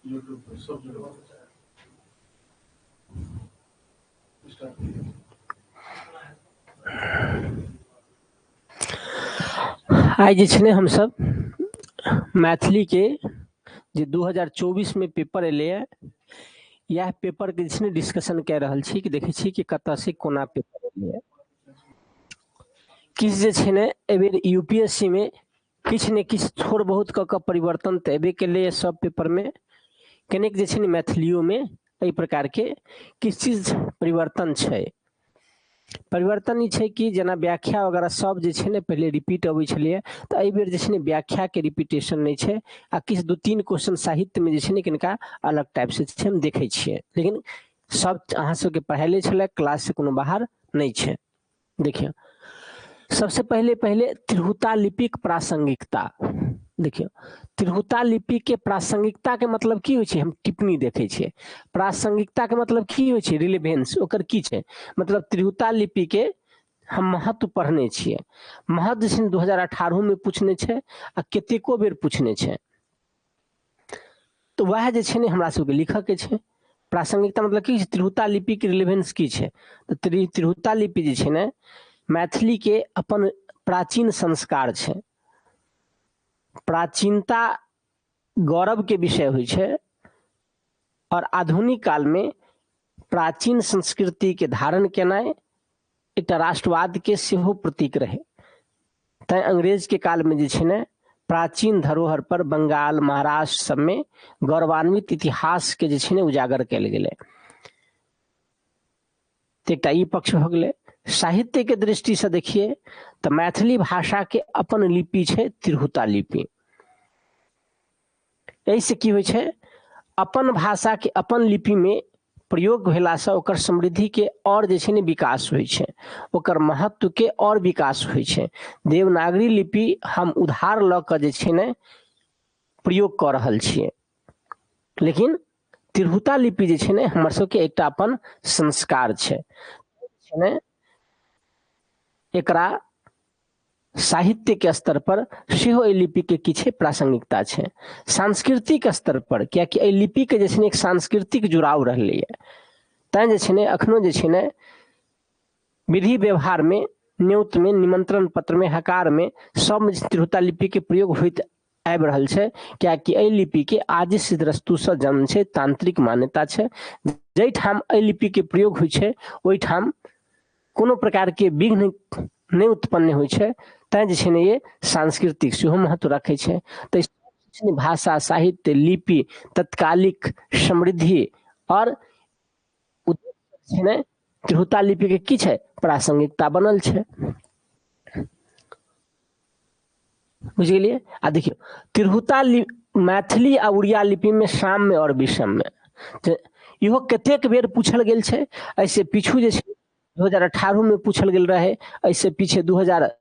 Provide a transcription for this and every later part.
YouTube पर सब जगह start. आइ जे छै ने हमसब मैथिलीके जे 2024 में पेपर एलैए, इएह पेपरके जे छै ने डिस्कशन कए रहल छी कि देखै छी कि कतऽ से कोना पेपर एलैए। किछु जे छै ने एहिबेर यूपीएससी मे किछु ने किछु थोड़ बहुत कऽ कऽ परिवर्तन तऽ एबे केलैए सब पेपरमे, कनिक जे छै ने मैथिलियोमे एहि प्रकारके किछु चीज परिवर्तन छै। परिवर्तन ई छै कि जेना व्याख्या वगैरह सब जे छै ने पहिले रिपीट अबै छलैए, तऽ एहिबेर जे छै ने व्याख्याके रिपीटेशन नहि छै आ किछु 2-3 क्वेश्चन साहित्यमे जे छै ने कनिका अलग टाइपसँ छै, हम देखै छियै, लेकिन सब अहाँ सबके पढ़ायले छलै, क्लाससँ कोनो बाहर नहि छै। देखियौ, सबसे पहिले पहिले तिरहुता लिपिक प्रासंगिकता। देखियौ, तिरहुता लिपि के प्रासंगिकता के मतलब की होइ छै, हम टिप्पणी देखै छियै। प्रासंगिकता के मतलब की होइ छै, रिलेवेंस ओकर की छै, मतलब तिरहुता लिपि के हम महत्व पढ़ने छियै। महत्व जे छै 2018 में पूछने छै आ कतेको बेर पूछने छै, तऽ वएह जे छै ने हमरा सबके लिखऽ के छै। प्रासंगिकता मतलब की छै, तिरहुता लिपि के रिलेवेंस की छै, तऽ तिरहुता लिपि जे छै ने मैथिली के अपन प्राचीन संस्कार छै। प्राचीनता गौरव के विषय होइ छै और आधुनिक काल में प्राचीन संस्कृति के धारण केनाइ एकटा राष्ट्रवाद के सेहो प्रतीक रहै। तैं अंग्रेज के काल में जे छै ने प्राचीन धरोहर पर बंगाल, महाराष्ट्र सबमे गौरवान्वित इतिहास के जे छै ने उजागर कयल गेलै। तऽ एकटा ई पक्ष भऽ गेलै। साहित्य के दृष्टि से देखिए तऽ मैथिली भाषा के अपन लिपि छै तिरहुता लिपि। एहिसँ की होइ छै, अपन भाषा के अपन लिपि में प्रयोग भेलासँ ओकर समृद्धि के और जे छै ने विकास होइ छै, ओकर महत्व के और विकास होइ छै। देवनागरी लिपि हम उधार लऽ कऽ जे छै ने प्रयोग कऽ रहल छियै, लेकिन तिरहुता लिपि जे छै ने हमर सबके एकटा अपन संस्कार छै ने, एकरा साहित्य के स्तर पर सेहो एहि लिपि के किछु प्रासंगिकता छै। सांस्कृतिक स्तर पर, कियाकि एहि लिपि के जे छै ने एक सांस्कृतिक जुड़ाव रहलैए, तैं जे छै ने अखनो जे छै ने विधि व्यवहार में, न्योत में, निमंत्रण पत्र में, हकार में सब में तिरहुता लिपि के प्रयोग होइत आबि रहल छै, कियाकि एहि लिपि के आदि सिद्धरस्तु से जन्म छै, तांत्रिक मान्यता छै। जाहिठाम एहि लिपि के प्रयोग होइ छै ओहिठाम कोनो प्रकार के विघ्न नहि उत्पन्न होइ छै, तैं जे छै ने ये सांस्कृतिक सेहो महत्व रखै छै। तऽ भाषा, साहित्य, लिपि, तत्कालिक समृद्धि और छै ने तिरहुता लिपि के की छै प्रासंगिकता बनल छै। बुझि गेलियै। आ देखियौ तिरहुता मैथिली आ उड़िया लिपि में साम्य और विषम्य, तऽ इहो कतेक बेर पूछल गेल छै। एहिसँ पीछू जे छै 2018 में पूछल गेल रहै, एहिसँ पीछे दू हजार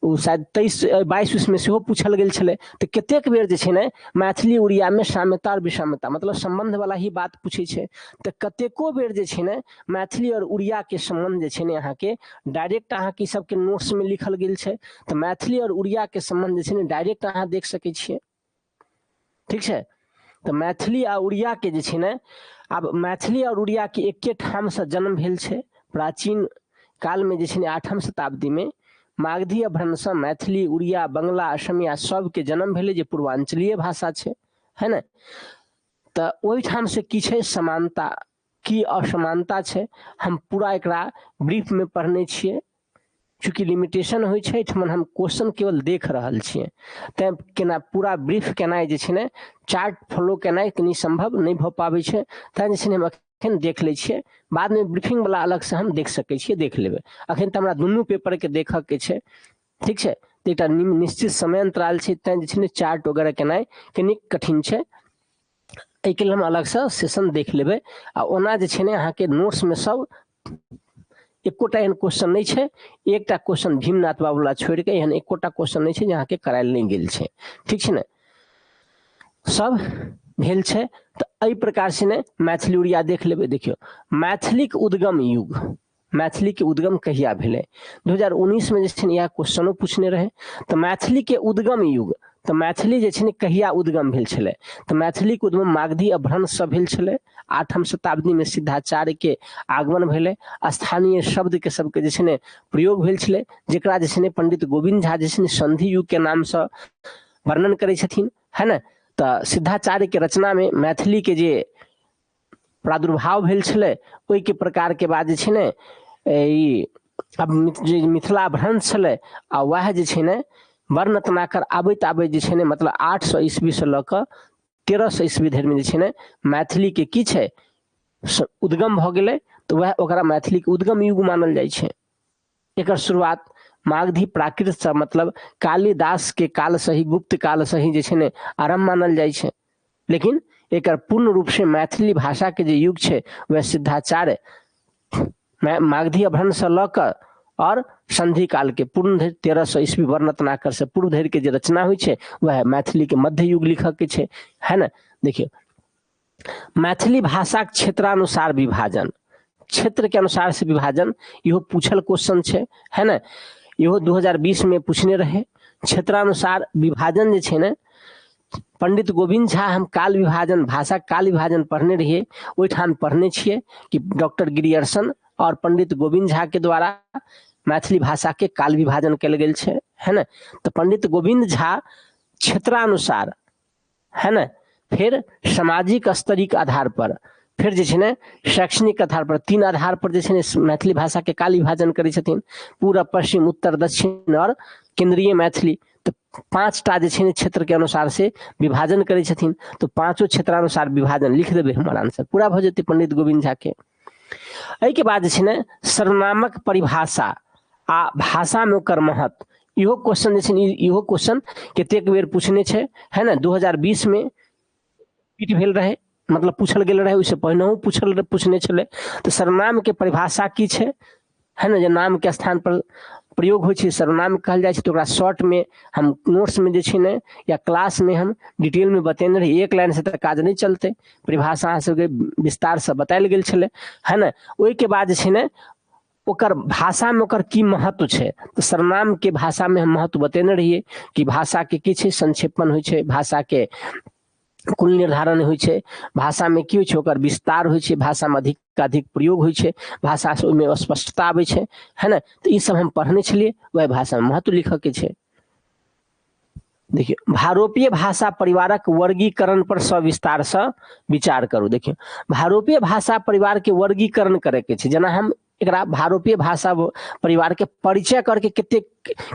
ओ शायद 23-22 में सेहो पूछल गेल छलै। तऽ कतेक बेर जे छै ने मैथिली उड़िया में साम्यता और विषमता मतलब सम्बन्ध वाला ही बात पूछै छै। तऽ कतेको बेर जे छै ने मैथिली और उड़िया के सम्बन्ध जे छै ने अहाँके डायरेक्ट अहाँके ई सबके नोट्स में लिखल गेल छै। तऽ मैथिली और उड़िया के सम्बन्ध जे छै ने डायरेक्ट अहाँ देख सकै छियै, ठीक छै। तऽ मैथिली आ उड़िया के जे छै ने, आब मैथिली और उड़िया के एके ठामसँ जन्म भेल छै। प्राचीन कालमे जे छै ने 8म शताब्दीमे मागधी अभ्रंशसँ मैथिली, उड़िया, बंगला, असमिया सबके जन्म भेलै, जे पूर्वांचलीय भाषा छै, है ने। तऽ ओहिठामसँ की छै समानता, की असमानता छै, हम पूरा एकरा ब्रीफमे पढ़ने छियै। चूँकि लिमिटेशन होइ छै एहिठमन हम क्वेश्चन केवल देख रहल छियै, तैं केना पूरा ब्रीफ केनाइ जे छै ने चार्ट फॉलो केनाइ कनि सम्भव नहि भऽ पाबै छै। तैं जे छै ने हम एखन देख लै छियै, बादमे ब्रीफिंगवला अलगसँ हम देख सकै छियै, देख लेबै। एखन तऽ हमरा दुनू पेपरके देखऽके छै, ठीक छै। तऽ एकटा निश्चित समय अन्तराल छै, तैं जे छै ने चार्ट वगैरह केनाइ कनि कठिन छै। एहिके लेल हम अलगसँ सेशन देख लेबै। आ ओना जे छै ने अहाँके नोट्समे सब एकोटा एहन क्वेश्चन नहि छै, एकटा क्वेश्चन भीमनाथ बाबूला छोड़िके एहन एकोटा क्वेश्चन नहि छै जे अहाँके करायल नहि गेल छै, ठीक छै ने, सब भेल छै। तऽ एहि प्रकार से ने मैथिली उड़िया देख लेबै। देखियौ मैथिलीक उद्गम युग, मैथिली के उद्गम कहिया भेलै, 2019 में जे छै ने इएह क्वेश्चनो पूछने रहै। तऽ मैथिली के उद्गम युग, तऽ मैथिली जे छै ने कहिया उद्गम भेल छलै? तऽ मैथिलीके उद्गम मागधी अपभ्रंशसँ भेल छलै। 8म शताब्दीमे सिद्धाचार्यके आगमन भेलै। स्थानीय शब्दके सबके जे छै ने प्रयोग भेल छलै, जकरा जे छै ने पंडित गोविन्द झा जे छै ने सन्धि युगके नामसँ वर्णन करै छथिन, है ने। तऽ सिद्धाचार्यके रचनामे मैथिलीके जे प्रादुर्भाव भेल छलै, ओहिके प्रकारके बाद जे छै ने ई अब जे मिथिला भ्रंश छलै, आ वएह जे छै ने वर्णरत्नाकर आबैत आबैत जे छै ने मतलब 800 ईस्वीसँ लऽ कऽ 1300 ईस्वी धरिमे जे छै ने मैथिलीके की छै उद्गम भऽ गेलै। तऽ वएह ओकरा मैथिलीके उद्गम युग मानल जाइ छै। एकर शुरुआत मागधी प्राकृतसँ, मतलब कालिदासके कालसँ ही, गुप्त कालसँ ही जे छै ने आरम्भ मानल जाइ छै। लेकिन एकर पूर्ण रूपसँ मैथिली भाषाके जे युग छै वएह सिद्धाचार्य मागधी अपभ्रंशसँ लऽ कऽ आओर सन्धि कालके पूर्ण धरि 1300 ईस्वी वर्णरत्नाकरसँ पूर्व धरिके जे रचना होइ छै वएह मैथिलीके मध्य युग लिखऽके छै, है ने। देखियौ, मैथिली भाषाक क्षेत्रानुसार विभाजन, क्षेत्र के अनुसार से विभाजन, इहो पूछल क्वेश्चन छै, है ने। इहो 2020 में पूछने रहे। क्षेत्रानुसार विभाजन जे छै ने, पंडित गोविंद झा हम काल विभाजन, भाषा काल विभाजन पढ़ने रहिए, ओहिठाम पढ़ने छियै कि डॉक्टर ग्रियर्सन और पंडित गोविंद झा के द्वारा मैथिली भाषा के काल विभाजन कयल गेल छै, है ने। तऽ पंडित गोविंद झा क्षेत्रानुसार, है ने, फेर सामाजिक स्तरीक आधार पर, फेर जे छै ने शैक्षणिक आधार पर, तीन आधार पर जे छै ने मैथिली भाषाके काल विभाजन करै छथिन, पूरब, पश्चिम, उत्तर, दक्षिण आओर केंद्रीय मैथिली। तऽ 5टा जे छै ने क्षेत्रके अनुसार से विभाजन करै छथिन। तऽ पाँचो क्षेत्रानुसार विभाजन लिख देबै, हमर आंसर पूरा भऽ जेतै पंडित गोविंद झाके। एहिके बाद जे छै ने सर्वनामक परिभाषा आ भाषामे ओकर महत्व, इहो क्वेश्चन जे छै ने, इहो क्वेश्चन कतेक बेर पूछने छै, है ने। 2020 मे रिपीट भेल रहै, मतलब पूछल गेल रहै, ओहिसँ पहिनहु पूछने छलै। तऽ सर्वनामके परिभाषा की छै, है ने, जे नामके स्थान पर प्रयोग होइ छै सर्वनाम कहल जाइ छै। तऽ ओकरा शॉर्टमे हम नोट्समे जे छै ने या क्लासमे हम डिटेलमे बतेने रही, एक लाइनसँ तऽ काज नहि चलतै, परिभाषा अहाँ सबके विस्तारसँ बतायल गेल छलै, है ने। ओहिके बाद जे छै ने ओकर भाषामे ओकर की महत्व छै, तऽ सर्वनामके भाषामे हम महत्व बतेने रहियै कि भाषाके की छै संक्षेपण होइ छै, भाषाके कुल निर्धारण होइ छै, भाषामे की होइ छै ओकर विस्तार होइ छै, भाषामे अधिक अधिक प्रयोग होइ छै, भाषासँ ओहिमे स्पष्टता आबै छै, है ने। तऽ ई सब हम पढ़ने छलियै, वएह भाषामे महत्व लिखऽके छै। देखियौ, भारोपीय भाषा परिवारक वर्गीकरण पर सविस्तारसँ विचार करू। देखियौ, भारोपीय भाषा परिवारके वर्गीकरण करैके छै। जेना हम एकरा भारोपीय भाषा परिवारके परिचय करके कतेक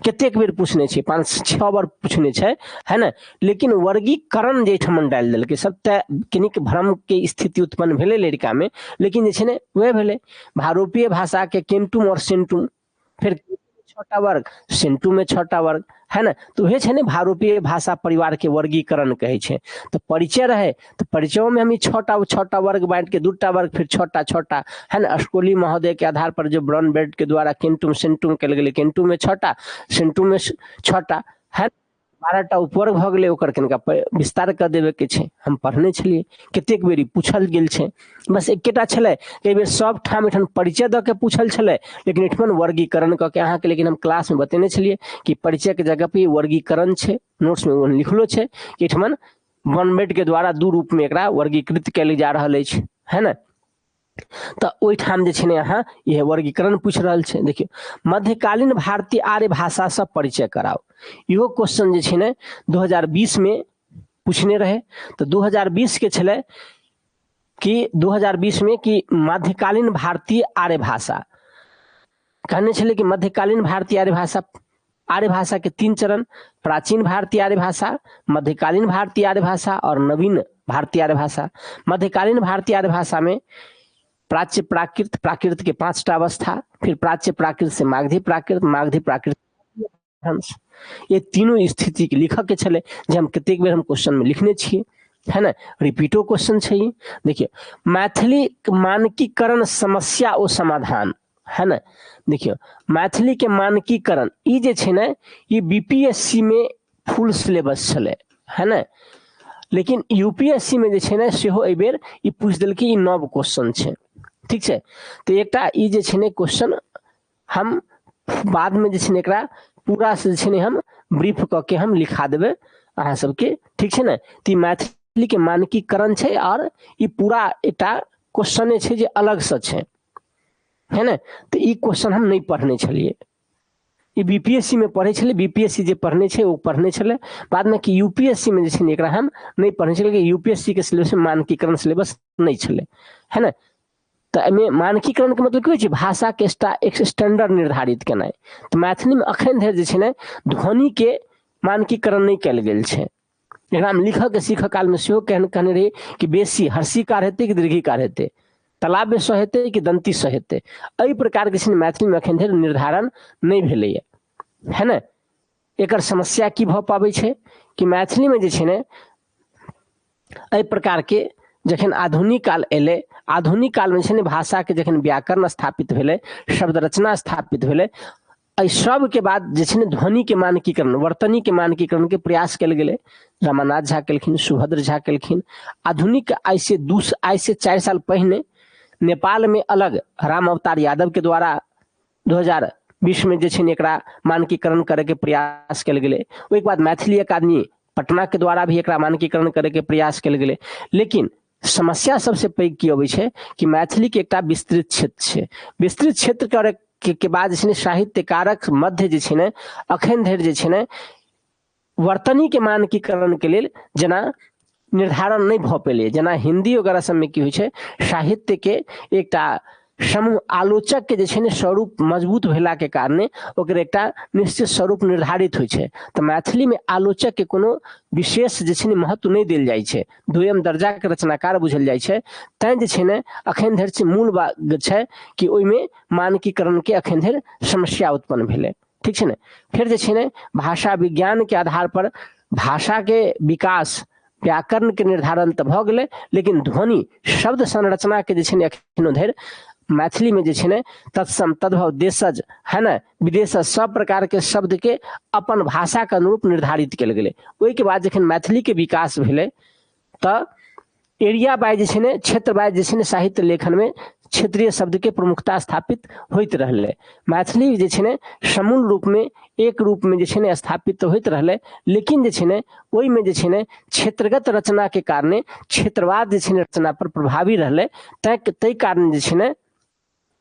कतेक बेर पूछने छै, 5-6 बार पूछने छै, है ने। लेकिन वर्गीकरण जे एहिठमन डालि देलकै सब, तऽ कनिक भ्रमके स्थिति उत्पन्न भेलै लड़िकामे, लेकिन जे छै ने वएह भेलै भारोपीय भाषाके केंटुम आओर सेंटुम, फिर 6टा वर्ग, सेंटू में 6टा वर्ग, है ने। तो वह छै ने भारोपीय भाषा परिवार के वर्गीकरण कहै छै। तऽ परिचय रहै तऽ परिचयोमे हम ई 6टा वर्ग बाँटि के 2टा वर्ग, फिर 6टा 6टा, है ने। अस्कोली महोदय के आधार पर जो ब्राउन बेड के द्वारा केंटुम सेंटुम कयल गेलै, केंटुम में 6टा, सेंटुम में 6टा, है, 12टा उपवर्ग भऽ गेलै। ओकर कनिका विस्तार कऽ देबेके छै। हम पढ़ने छलियै, कतेक बेर ई पूछल गेल छै। बस एकेटा छलै, कई बेर सब ठाम एहिठाम परिचय दऽ के पूछल छलै, लेकिन एहिठमन वर्गीकरण कऽ के अहाँके, लेकिन हम क्लासमे बतेने छलियै कि परिचयके जगह पे वर्गीकरण छै, नोट्समे ओ लिखलो छै कि एहिठमन बनबेट के द्वारा 2 रूपमे एकरा वर्गीकृत कयल जा रहल अछि, है ने। तऽ ओहिठाम जे छै ने अहाँ इएह वर्गीकरण पूछि रहल छै। देखियौ, मध्यकालीन भारतीय आर्य भाषासँ परिचय कराउ, इहो क्वेश्चन जे छै ने 2020 मे पूछने रहै। तऽ 2020 के छलै कि 2020 मे कि मध्यकालीन भारतीय आर्य भाषा कहने छलै कि मध्यकालीन भारतीय आर्य भाषा, आर्य भाषा के 3 चरण, प्राचीन भारतीय आर्य भाषा, मध्यकालीन भारतीय आर्य भाषा और नवीन भारतीय आर्य भाषा। मध्यकालीन भारतीय आर्य भाषा में प्राच्य प्राकृत, प्राकृत के 5टा अवस्था, फिर प्राच्य प्राकृत से मागधी प्राकृत, मागधी प्राकृत, ये तीनों स्थिति के लिखऽ के छलै, जे हम कतेक बेर हम क्वेश्चन में लिखने छियै, है ने। रिपीटो क्वेश्चन छै ई। देखियौ, मैथिली मानकीकरण समस्या ओ समाधान, है ने। देखियौ, मैथिली के मानकीकरण ई जे छै ने ई बीपीएससी में फुल सिलेबस छलै, है ने। लेकिन यूपीएससी में जे छै ने सेहो एहि बेर ई पूछि देलकै, ई नव क्वेश्चन छै, ठीक छै। तऽ एकटा ई जे छै ने क्वेश्चन हम बादमे जे छै ने एकरा पूरा से जे छै ने हम ब्रीफ कऽ के हम लिखा देबै अहाँ सबके, ठीक छै ने। तऽ ई मैथिलीके मानकीकरण छै आओर ई पूरा एकटा क्वेश्चने छै जे अलगसँ छै, है ने। तऽ ई क्वेश्चन हम नहि पढ़ने छलियै, ई बी पी एस सी मे पढ़ै छलै, बी पी एस सी जे पढ़ने छै ओ पढ़ने छलै। बादमे कि यू पी एस सी मे जे छै ने एकरा हम नहि पढ़ने छलियै, यू पी एस सी के सिलेबसमे मानकीकरण सिलेबस नहि छलै, है ने। तऽ एहिमे मानकीकरणके मतलब की होइ छै, भाषाके एक स्टैंडर्ड निर्धारित केनाइ। तऽ मैथिलीमे एखन धरि जे छै ने ध्वनिके मानकीकरण नहि कयल गेल छै। एकरामे लिखऽके सीखऽ कालमे सेहो कहने रही कि बेसी हर्षीकार हेतै कि दीर्घीकार हेतै, तलाव्यसँ हेतै कि दन्तीसँ हेतै, एहि प्रकारके छै ने मैथिलीमे एखन धरि निर्धारण नहि भेलैए, है ने। एकर समस्या की भऽ पाबै छै कि मैथिलीमे जे छै ने एहि प्रकारके जखन आधुनिक काल एलै, आधुनिक कालमे जे छै ने भाषाके जखन व्याकरण स्थापित भेलै, शब्द रचना स्थापित भेलै, एहि सबके बाद जे छै ने ध्वनिके मानकीकरण, वर्तनीके मानकीकरणके प्रयास कयल गेलै। रमानाथ झा केलखिन, सुभद्र झा केलखिन। आधुनिक आइसँ 4 साल पहिने नेपालमे अलग राम अवतार यादवके द्वारा 2020 में जे छै ने एकरा मानकीकरण करैके प्रयास कयल गेलै। ओहिके बाद मैथिली अकादमी पटनाके द्वारा भी एकरा मानकीकरण करैके प्रयास कयल गेलै। लेकिन समस्या सबसँ पैघ की अबै छै कि मैथिलीके एकटा विस्तृत क्षेत्र छै। विस्तृत क्षेत्र करे के बाद जे छै ने साहित्यकारक मध्य जे छै ने अखन धरि जे छै ने वर्तनीके मानकीकरणके लेल जेना निर्धारण नहि भऽ पेलै। जेना हिन्दी वगैरह सबमे की होइ छै, साहित्यके एकटा समूह आलोचकके जे छै ने स्वरूप मजबूत भेलाके कारणे ओकर एकटा निश्चित स्वरूप निर्धारित होइ छै। तऽ मैथिलीमे आलोचकके कोनो विशेष जे छै ने महत्व नहि देल जाइ छै, दोयम दर्जाके रचनाकार बुझल जाइ छै। तैँ जे छै ने अखन धरि छै मूल बात छै कि ओहिमे मानकीकरणके अखन धरि समस्या उत्पन्न भेलै, ठीक छै ने। फेर जे छै ने भाषा विज्ञानके आधार पर भाषाके विकास व्याकरणके निर्धारण तऽ भऽ गेलै, लेकिन ध्वनि शब्द संरचनाके जे छै ने एखनो धरि मैथिलीमे जे छै ने तत्सम, तद्भव, देशज, है ने, विदेशज सब प्रकारके शब्दके अपन भाषाके अनुरूप निर्धारित कयल गेलै। ओहिके बाद जखन मैथिलीके विकास भेलै तऽ एरिया वाइज जे छै ने, क्षेत्र वाइज जे छै ने साहित्य लेखनमे क्षेत्रीय शब्दके प्रमुखता स्थापित होइत रहलै। मैथिली जे छै ने समूल रूपमे एक रूपमे जे छै ने स्थापित होइत रहलै, लेकिन जे छै ने ओहिमे जे छै ने क्षेत्रगत रचनाके कारणे क्षेत्रवाद जे छै ने रचना पर प्रभावी रहलै। ताहि कारण जे छै ने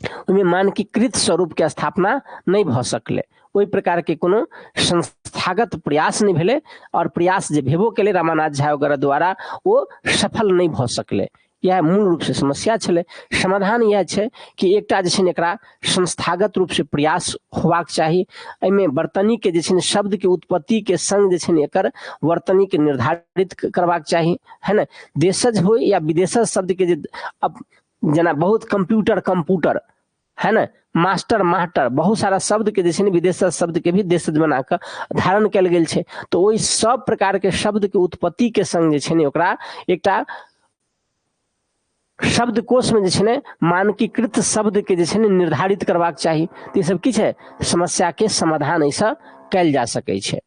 ओहिमे मानकीकृत स्वरूपके स्थापना नहि भऽ सकलै। ओहि प्रकारके कोनो संस्थागत प्रयास नहि भेलै, आओर प्रयास जे भेबो केलै रमानाथ झा वगैरह द्वारा ओ सफल नहि भऽ सकलै। इएह मूल रूपसँ समस्या छलै। समाधान इएह छै कि एकटा जे छै ने एकरा संस्थागत रूपसँ प्रयास होबाक चाही। एहिमे वर्तनीके जे छै ने शब्दके उत्पत्तिके सङ्ग जे छै ने एकर वर्तनीके निर्धारित करबाक चाही, है ने। देशज होइ या विदेशज शब्दके जे जेना बहुत कंप्यूटर कंप्यूटर, है ने, मास्टर मास्टर, बहुत सारा शब्दके जे छै ने विदेश शब्दके भी देशज बना कऽ धारण कयल गेल छै। तऽ ओहि सब प्रकारके शब्दके उत्पत्तिके सङ्ग जे छै ने ओकरा एकटा शब्दकोशमे जे छै ने मानकीकृत शब्दके जे छै ने निर्धारित करबाक चाही। तऽ ई सब की छै, समस्याके समाधान एहिसँ कयल जा सकै छै,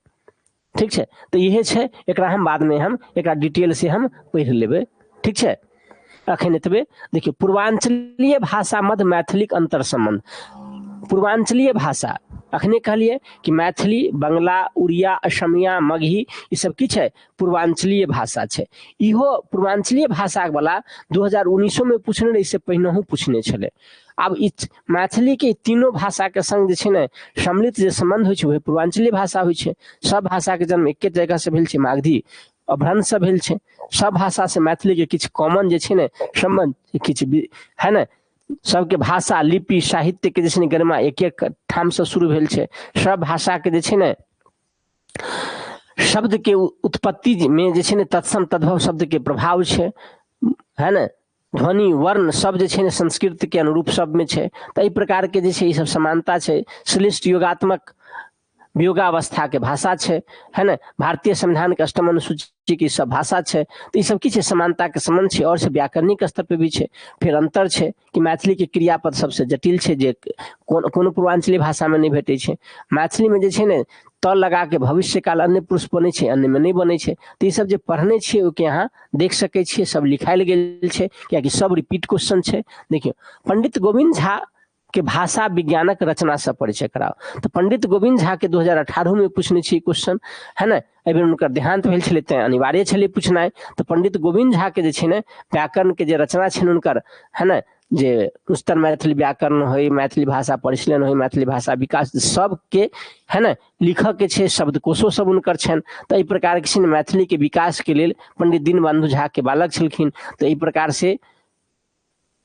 ठीक छै। तऽ इहे छै, एकरा हम बादमे हम एकरा डिटेल से हम पढ़ि लेबै, ठीक छै। अखन एतबे। देखियौ, पूर्वांचलीय भाषा मध्य मैथिलीक अंतर संबंध। पूर्वांचलीय भाषा अखने कहलियै कि मैथिली, बंगला, उड़िया, असमिया, मगही ई सब की छै, पूर्वांचलीय भाषा छै। इहो पूर्वांचलीय भाषा वाला 2019 मे पूछने रहै, इससे पहिनहु पूछने छलै। आब ई मैथिली के तीनों भाषा के संग जे छै ने सम्मिलित जे संबंध होइ छै वही पूर्वांचलीय भाषा होइ छै। सब भाषा के जन्म एके जगह से भेल छै, मागधी अपभ्रंश से भेल छै। सब भाषा से मैथिली के किछु कॉमन जे छै ने संबंध किछु है ने, सबके भाषा लिपि साहित्य के जे छै ने गरिमा एक एक ठाम से शुरू भेल छै। सब भाषा के जे छै ने शब्द के उत्पत्ति में जे छै ने तत्सम तद्भव शब्द के प्रभाव छै, है ने। ध्वनि वर्ण सब जे छै ने संस्कृत के अनुरूप सब में छै। तऽ एहि प्रकार के जे छै ई सब समानता छै। श्लिष्ट योगात्मक वियोगावस्था के भाषा छै, है ने। भारतीय संविधान के अष्टम अनुसूची के सब भाषा छै। तऽ ई सब की छै, समानता के संबंध छै। और सब व्याकरणिक स्तर पे भी छै। फेर अंतर छै कि मैथिली के क्रियापद सबसे जटिल छै, जे कोनो पूर्वांचली भाषा में नहि भेटै छै। मैथिली में जे छै ने त लगा के भविष्य काल अन्य पुरुष बनै छै, अन्य में नहि बनै छै। तऽ ई सब जे पढ़ने छियै ओहिके अहाँ देख सकै छियै, सब लिखायल गेल छै, कियाकि सब रिपीट क्वेश्चन छै। देखियौ, पंडित गोविंद झा के भाषा विज्ञानक रचना से परिचय कराओ। तऽ पंडित गोविंद झा के 2018 में पूछने छी क्वेश्चन, है ने। एहि बेर हुनकर देहांत भेल छलै तैं अनिवार्य छलै पूछनाइ। तऽ पंडित गोविंद झा के जे छै ने व्याकरण के जे रचना छनि हुनकर, है ने, जे उत्तर मैथिली व्याकरण होइ, मैथिली भाषा परिशीलन होइ, मैथिली भाषा विकास, सबके है ने लिखऽ के छै, शब्दकोशो सब हुनकर छनि। तऽ एहि प्रकारके छै ने मैथिलीके विकासके लेल पंडित दीनबंधु झा के बालक छलखिन। तऽ एहि प्रकार से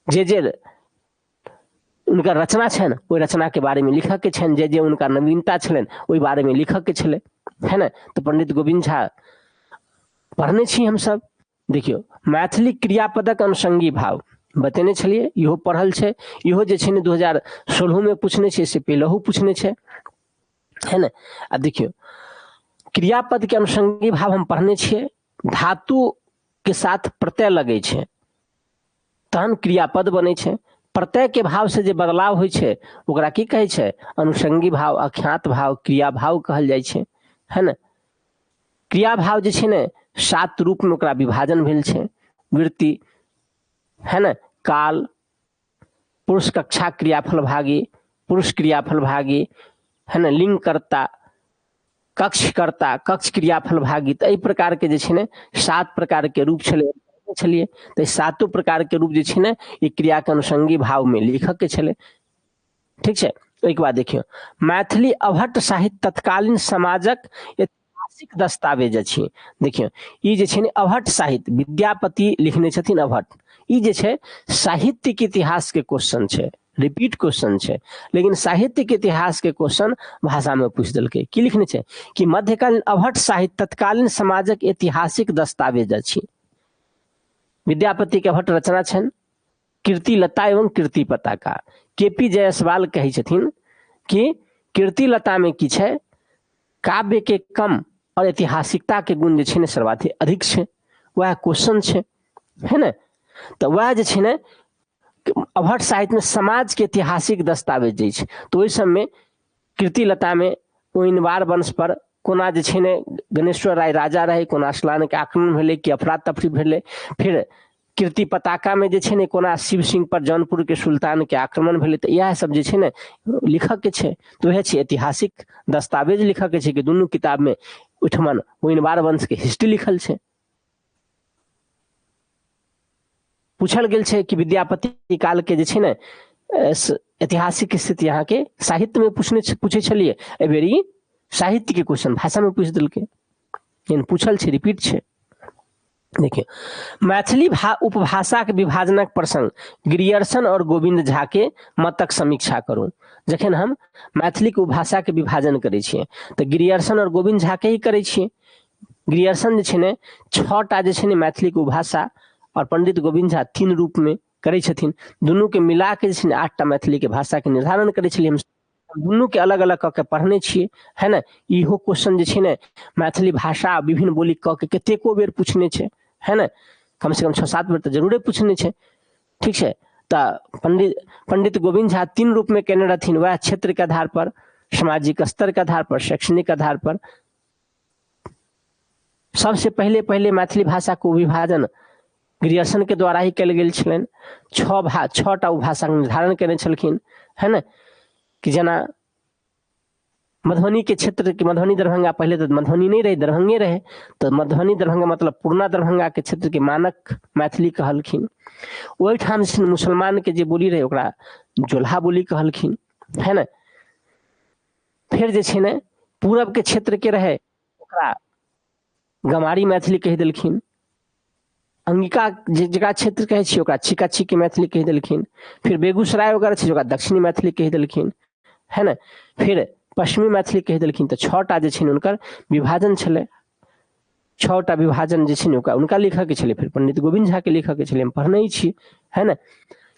जे जे हुनकर रचना छनि ओहि रचनाके बारेमे लिखऽके छनि, जे जे हुनका नवीनता छलनि ओहि बारेमे लिखऽके छलै, है ने। तऽ पंडित गोविन्द झा पढ़ने छी हमसब। देखियौ मैथिली क्रियापदक अनुषंगी भाव बतेने छलियै, इहो पढ़ल छै, इहो जे छै ने 2016 पूछने छै, से पहिलहु पूछने छै, है ने। आ देखियौ क्रियापद के अनुषंगी भाव हम पढ़ने छियै, धातु के साथ प्रत्यय लगै छै तहन क्रियापद बनै छै। प्रत्यय के भाव से जे बदलाव होइ छै ओकरा की कहै छै? अनुषंगी भाव, अख्यात भाव, क्रिया भाव कहल जाइ छै, है ने। क्रिया भाव जे छै ने 7 रूप में ओकरा विभाजन भेल छै, वृत्ति, है ने, काल, पुरुष कक्षा क्रियाफल भागी, पुरुष क्रियाफल भागी, है ने, लिंग कर्ता, कक्षकर्ता, कक्ष क्रियाफल भागी। तऽ एहि प्रकारके जे छै ने 7 प्रकारके रूप छलै छलियै। तऽ सातो प्रकारके रूप जे छै ने ई क्रियाके अनुषंगी भावमे लिखऽके छलै, ठीक छै। ओहिके बाद देखियौ मैथिली अवहट्ठ साहित्य तत्कालीन समाजक ऐतिहासिक दस्तावेज अछि। देखियौ ई जे छै ने अवहट्ठ साहित्य विद्यापति लिखने छथिन अवहट्ठ, ई जे छै साहित्यिक इतिहास के क्वेश्चन छै, रिपीट क्वेश्चन छै, लेकिन साहित्यिक इतिहास के क्वेश्चन भाषा में पूछि देलकै। की लिखने छै कि मध्यकालीन अवहट्ठ साहित्य तत्कालीन समाजक ऐतिहासिक दस्तावेज अछि। विद्यापति के अवहट्ठ रचना छनि कीर्तिलता एवं कीर्ति पताका। के पी जायसवाल कहै छथिन कि कीर्तिलता में की छै, काव्य के कम और ऐतिहासिकता के गुण जे छै ने सर्वाधिक अधिक छै, वएह क्वेश्चन छै, है ने। तऽ वएह जे छै ने अवहट्ठ साहित्य में समाज के ऐतिहासिक दस्तावेज जे छै, तऽ ओहि सबमे कीर्तिलता में ओइनवार वंश पर कोना जे छै ने गणेश्वर राय राजा रहै, कोना असलान के आक्रमण भेलै, कि अफरा तफरी भेलै। फिर कीर्ति पताका में जे छै ने कोना शिव सिंह पर जौनपुर के सुल्तान के आक्रमण भेलै। तऽ इएह सब जे छै ने लिखऽ के छै। तऽ वएह छै ऐतिहासिक दस्तावेज लिखऽ के छै कि दुनू किताब में ओहिठमन ओइनवार वंश के हिस्ट्री लिखल छै। पूछल गेल छै कि विद्यापति काल के जे छै ने ऐतिहासिक स्थिति अहाँके साहित्य में पूछने पूछै छलियै, एहि बेर ई साहित्य के क्वेश्चन भाषा में पूछि देलकै, लेकिन पूछल छै, रिपीट छै। देखियौ मैथिली उपभाषाके विभाजनक प्रसंग ग्रियर्सन और गोविंद झा के मतक समीक्षा करू। जखन हम मैथिलीके उपभाषाके विभाजन करै छियै तऽ ग्रियर्सन और गोविंद झा के ही करै छियै। ग्रियर्सन जे छै ने 6टा जे छै ने मैथिलीके उपभाषा और पंडित गोविंद झा 3 रूप में करै छथिन, दुनूके मिला के जे छै ने 8टा मैथिलीके भाषाके निर्धारण करै छलियै। हम दुनूके अलग अलग कऽ के पढ़ने छियै, है ने। इहो क्वेश्चन जे छै ने मैथिली भाषा विभिन्न बोली कऽ के कतेको बेर पूछने छै, है ने, कम से कम 6-7 बेर तऽ जरूरे पूछने छै, ठीक छै। तऽ पंडित गोविंद झा 3 रूप में केने रहथिन, वएह क्षेत्र के आधार पर, सामाजिक स्तर के आधार पर, शैक्षणिक आधार पर। सबसे पहले पहले मैथिली भाषा को विभाजन ग्रियर्सन के द्वारा ही कयल गेल छलनि। 6टा उपभाषाके निर्धारण केने छलखिन, है ने। कि जेना मधुबनी के क्षेत्र के, मधुबनी दरभंगा, पहले तऽ मधुबनी नहि रहै, दरभंगे रहै, तऽ मधुबनी दरभंगा मतलब पुरना दरभंगा के क्षेत्र के मानक मैथिली कहलखिन। ओहिठाम जे छै मुसलमान के जे बोली रहै ओकरा जोल्हा बोली कहलखिन, है ने। फेर जे छै ने पूरब के क्षेत्र के रहै ओकरा गमारी मैथिली कहि देलखिन। अंगिका जे जकरा क्षेत्र कहै छियै ओकरा छिका छिकी मैथिली कहि देलखिन। फिर बेगूसराय वगैरह छै ओकरा दक्षिणी मैथिली कहि देलखिन, है ने। फिर पश्चिमी मैथिली कहि देलखिन। तऽ 6टा जे छै ने हुनकर विभाजन छलै, 6टा विभाजन जे छै ने ओकरा हुनका लिखऽके छलै। फिर पंडित गोविंद झा के लिखऽके छलै, हम पढ़ने छी, है ने।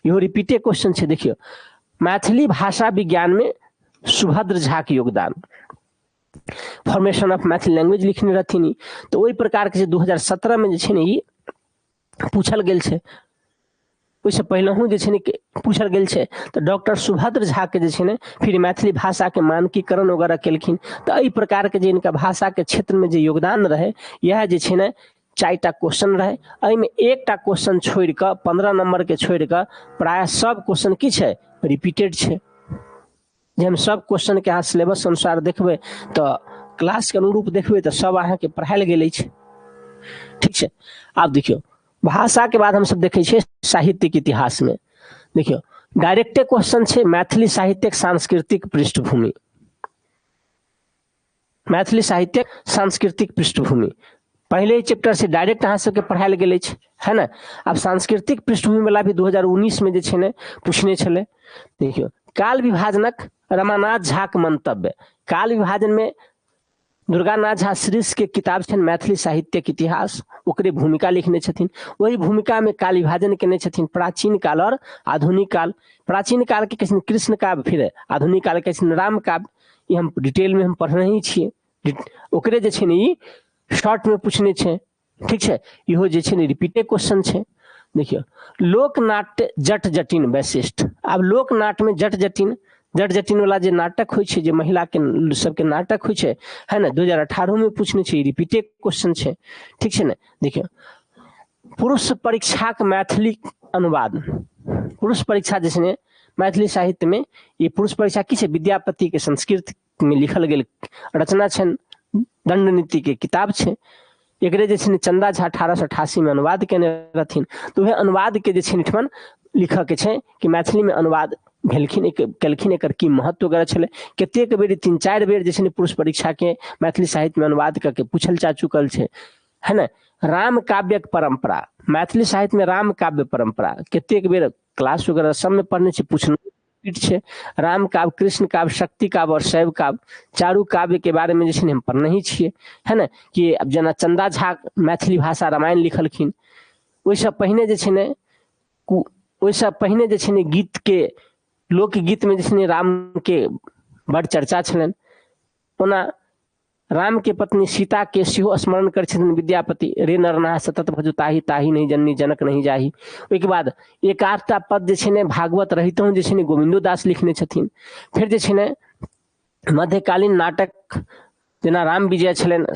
इहो रिपीटे क्वेश्चन छै। देखियौ मैथिली भाषा विज्ञान में सुभद्र झा के योगदान, फॉर्मेशन ऑफ मैथिली लैंग्वेज लिखने रहथिन ई। तऽ ओहि प्रकारके जे 2017 में जे छै ने ई पूछल गेल छै, ओहिसँ पहिलहुँ जे छै ने पूछल गेल छै। तऽ डॉक्टर सुभद्र झा के जे छै ने फिर मैथिली भाषाके मानकीकरण वगैरह केलखिन। तऽ एहि प्रकारके जे इनका भाषाके क्षेत्रमे जे योगदान रहै, इएह जे छै ने 4टा क्वेश्चन रहै। एहिमे एकटा क्वेश्चन छोड़ि कऽ 15 नंबर के छोड़ि कऽ प्रायः सब क्वेश्चन की छै, रिपीटेड छै। जे हम सब क्वेश्चन के अहाँ सिलेबस अनुसार देखबै तऽ क्लास के अनुरूप देखबै तऽ सब अहाँके पढ़ायल गेल अछि। ठीक छै, आब देखियौ भाषा के बाद हमसब देखै छियै साहित्यिक इतिहास में। देखियौ डायरेक्टे क्वेश्चन छै मैथिली साहित्यक सांस्कृतिक पृष्ठभूमि। मैथिली साहित्यक सांस्कृतिक पृष्ठभूमि पहले ही चैप्टर से डायरेक्ट अहाँ सबके पढ़ायल गेल अछि, है ने। आब सांस्कृतिक पृष्ठभूमि वाला भी 2019 में जे छै ने पूछने छलै। देखियौ काल विभाजनक रमानाथ झाक मंतव्य। काल विभाजन में दुर्गानाथ झा श्रीश के किताब छनि मैथिली साहित्यक इतिहास, ओकरे भूमिका लिखने छथिन। ओहि भूमिका में काल विभाजन केने छथिन प्राचीन काल और आधुनिक काल। प्राचीन काल के कहै छथिन कृष्ण काव्य, फिर आधुनिक काल के कहै छथिन राम काव्य। ई हम डिटेल में हम पढ़ने ही छियै, ओकरे जे छै ने ई शॉर्ट में पूछने छै। ठीक छै, इहो जे छै ने रिपीटे क्वेश्चन छै। देखियौ लोकनाट्य जट जटिन वैशिष्ट। आब लोकनाट्य में जट जटिन, जट जटिन वाला जे नाटक होइ छै, जे महिला के सबके नाटक होइ छै, है ने, 2018 में पूछने छै, रिपीटे क्वेश्चन छै। ठीक छै ने। देखियौ पुरुष परीक्षाक मैथिली अनुवाद। पुरुष परीक्षा जे छै ने मैथिली साहित्य में ई पुरुष परीक्षा की छै, विद्यापति के संस्कृत में लिखल गेल रचना छनि, दंडनीति के किताब छै। एकरे जे छै ने चंदा झा 1888 में अनुवाद केने रहथिन। तऽ वएह अनुवाद के जे छै ने एहिठमन लिखऽ के छै कि मैथिली में अनुवाद भेलखिन, एक केलखिन, एकर की महत्व वगैरह छलै। कतेक बेर 3-4 बेर जे छै ने पुरुष परीक्षा के मैथिली साहित्य में अनुवाद कऽ के पूछल जा चुकल छै, है ने। राम काव्यक परंपरा, मैथिली साहित्य में राम काव्य परंपरा कतेक बेर क्लास वगैरह सब में पढ़ने छै, पूछने छै। राम काव्य, कृष्ण काव्य, शक्ति काव्य और शैव काव्य, चारू काव्य के बारे में जे छै ने हम पढ़ने ही छियै, है ने। कि अब जेना चंदा झा मैथिली भाषा रामायण लिखलखिन, ओहिसँ पहिने जे छै ने ओहिसँ पहिने जे छै ने गीत के, लोकगीत में जे छै ने राम के बड़ चर्चा छलनि। ओना राम के पत्नी सीता के सेहो स्मरण करै छथिन विद्यापति, रे नरनाह सतत भजु ताही ताही नहीं जननी जनक नहीं जाही। ओहिके बाद एक आधटा पद जे छै ने भागवत रहितहुँ जे छै ने गोविन्दो दास लिखने छथिन। फेर जे छै ने मध्यकालीन नाटक जेना राम विजय छलनि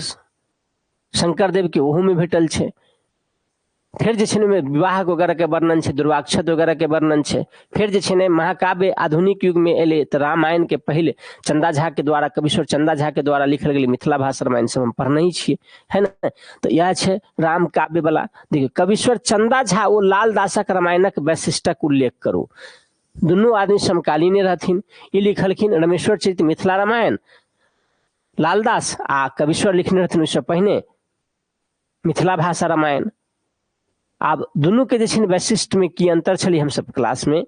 शंकरदेव के, ओहूमे भेटल छै। फेर जे छै ने ओहिमे विवाह वगैरहके वर्णन छै, दुर्वाक्षत वगैरहके वर्णन छै। फेर जे छै ने महाकाव्य आधुनिक युगमे एलै तऽ रामायणके पहिले चंदा झा के द्वारा, कविश्वर चंदा झा के द्वारा लिखल गेलै मिथिला भाषा रामायण, सब हम पढ़ने ही छियै, है ने। तऽ इएह छै राम काव्य वाला। देखियौ कविश्वर चंदा झा ओ लालदासक रामायणक वैशिष्ट्यक उल्लेख करू। दुनू आदमी समकालीने रहथिन। ई लिखलखिन रमेश्वर चरित मिथिला रामायण लालदास, आ कविश्वर लिखने रहथिन ओहिसँ पहिने मिथिला भाषा रामायण। आब दुनूके जे छै ने वैशिष्ट्यमे की अन्तर छलै, हमसब क्लासमे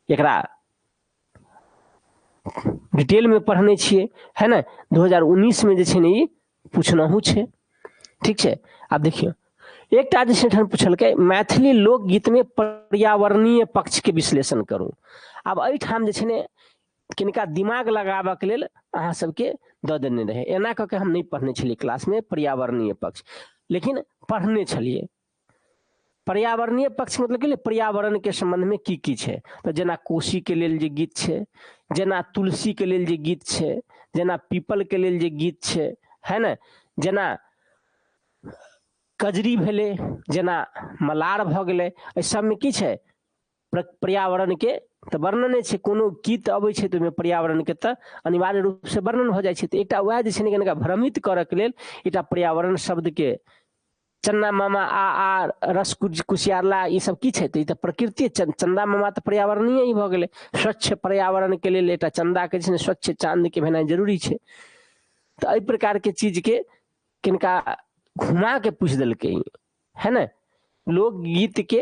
एकरा डिटेलमे पढ़ने छियै, है ने। 2019 मे जे छै ने ई पूछनहु छै। ठीक छै, आब देखियौ एकटा जे छै एहिठाम पुछलकै मैथिली लोकगीतमे पर्यावरणीय पक्षके विश्लेषण करू। आब एहिठाम जे छै ने किनका दिमाग लगाबऽके लेल अहाँ सबके दऽ देने रहै। एना कऽ के हम नहि पढ़ने छलियै क्लासमे पर्यावरणीय पक्ष, लेकिन पढ़ने छलियै पर्यावरणीय पक्ष। मतलब कि पर्यावरणके सम्बन्धमे की की छै, तऽ जेना कोसीके लेल जे गीत छै, जेना तुलसीके लेल जे गीत छै, जेना पीपलके लेल जे गीत छै, है ने, जेना कजरी भेलै, जेना मलार भऽ गेलै, एहि सबमे की छै पर्यावरणके तऽ वर्णने छै। कोनो गीत अबै छै तऽ ओहिमे पर्यावरणके तऽ अनिवार्य रूपसँ वर्णन भऽ जाइ छै। तऽ एकटा वएह जे छै ने कनिका भ्रमित करऽके लेल एकटा पर्यावरण शब्दके चन्दा मामा आ आ रस कुसियारला, ई सब की छै, तऽ ई तऽ प्रकृति चन्दा मामा तऽ पर्यावरणीय ही भऽ गेलै। स्वच्छ पर्यावरणके लेल एकटा चन्दाके जे छै ने स्वच्छ चाँदके भेनाइ जरूरी छै। तऽ एहि प्रकारके चीजके किनका घुमा के पूछि देलकै, है ने। लोकगीतके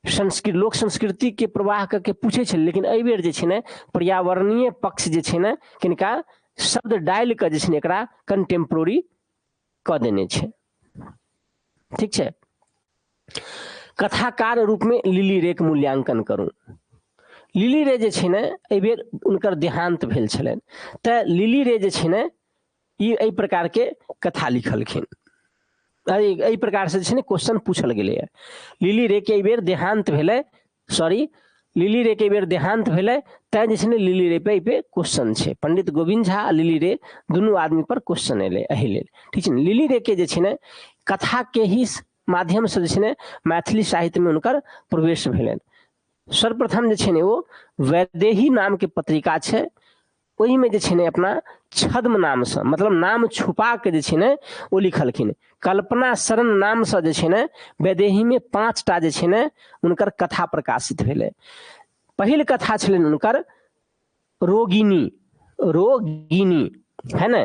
संस्कृत लोक संस्कृतिके प्रवाह कऽ के पूछै छलै, लेकिन एहिबेर जे छै ने पर्यावरणीय पक्ष जे छै ने किनका शब्द डालि कऽ जे छै ने एकरा कंटेम्प्रोरी कऽ देने छै। ठीक छै, कथाकार रूपमे लिली रेके मूल्यांकन करू। लिली रे जे छै ने एहिबेर हुनकर देहान्त भेल छलनि, तऽ लिली रे जे छै ने ई एहि प्रकारके कथा लिखलखिन। एहि प्रकारसँ जे छै ने क्वेश्चन पूछल गेलैए। लिली रे के एहिबेर देहान्त भेलै, सॉरी, लिली रे के बेर देहांत भेलै, तैं जे छै ने लिली रे पे एहि पे क्वेश्चन छै। पंडित गोविंद झा आ लिली रे दुनू आदमी पर क्वेश्चन एलै एहि लेल, ठीक छै ने। लिली रे के जे छै ने कथा के ही माध्यमसँ जे छै ने मैथिली साहित्यमे हुनकर प्रवेश भेलनि। सर्वप्रथम जे छै ने ओ वैदेही नामके पत्रिका छै, ओहिमे जे छै ने अपना छद्म नामसँ, मतलब नाम छुपा के जे छै ने ओ लिखलखिन। कल्पना शरण नामसँ जे छै ने वैदेहीमे 5टा जे छै ने हुनकर कथा प्रकाशित भेलै। पहिल कथा छलनि हुनकर रोगिनी, रोगिनी है ने,